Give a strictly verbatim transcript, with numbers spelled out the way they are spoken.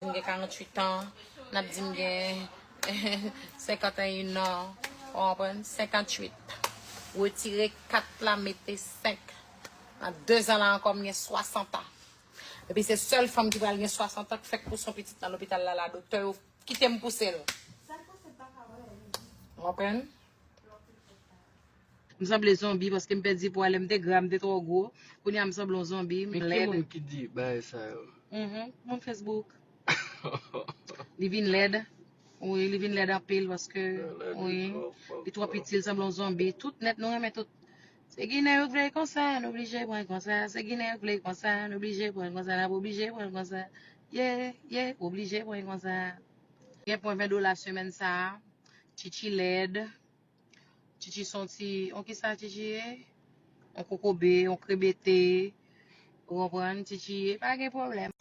M gen karanntuit an, n ap di m gen senkanteyen an, ou konprann? Senkantuit. Retire kat la, mete senk. Nan de zan la ankò, m gen swasant an. Epi se sèl fanm ki pral gen swasant an k fèk pouse yon pitit nan lopital la, la doktè yo kite m pouse l. Ou konprann? M sanble zonbi paske m pèdi pwa, lè m te gra, m te twò gwo. Kounye a m sanble yon zonbi, m lèd. Men ki moun ki di bagay sa yo? Mhm, moun Facebook. Li vin lèd. Wi, li vin lèd anpil paske, wi, li twò piti, li sanble yon zonbi. Tout nèt nou renmen tout. Se Ginen yo k vle l konsa, nou oblije pran l konsa. Se Ginen yo k vle l konsa, nou oblije pran l konsa, n ap oblije pran l konsa. Ye, ye, oblije pran l konsa. Gen pwen ven dola semèn sa a. Chichi lèd. Chichi se yon ti, yon kisa Chichi ye? Yon kokobe, yon krebete. Ou konprann? Chichi ye, pa gen pwoblèm.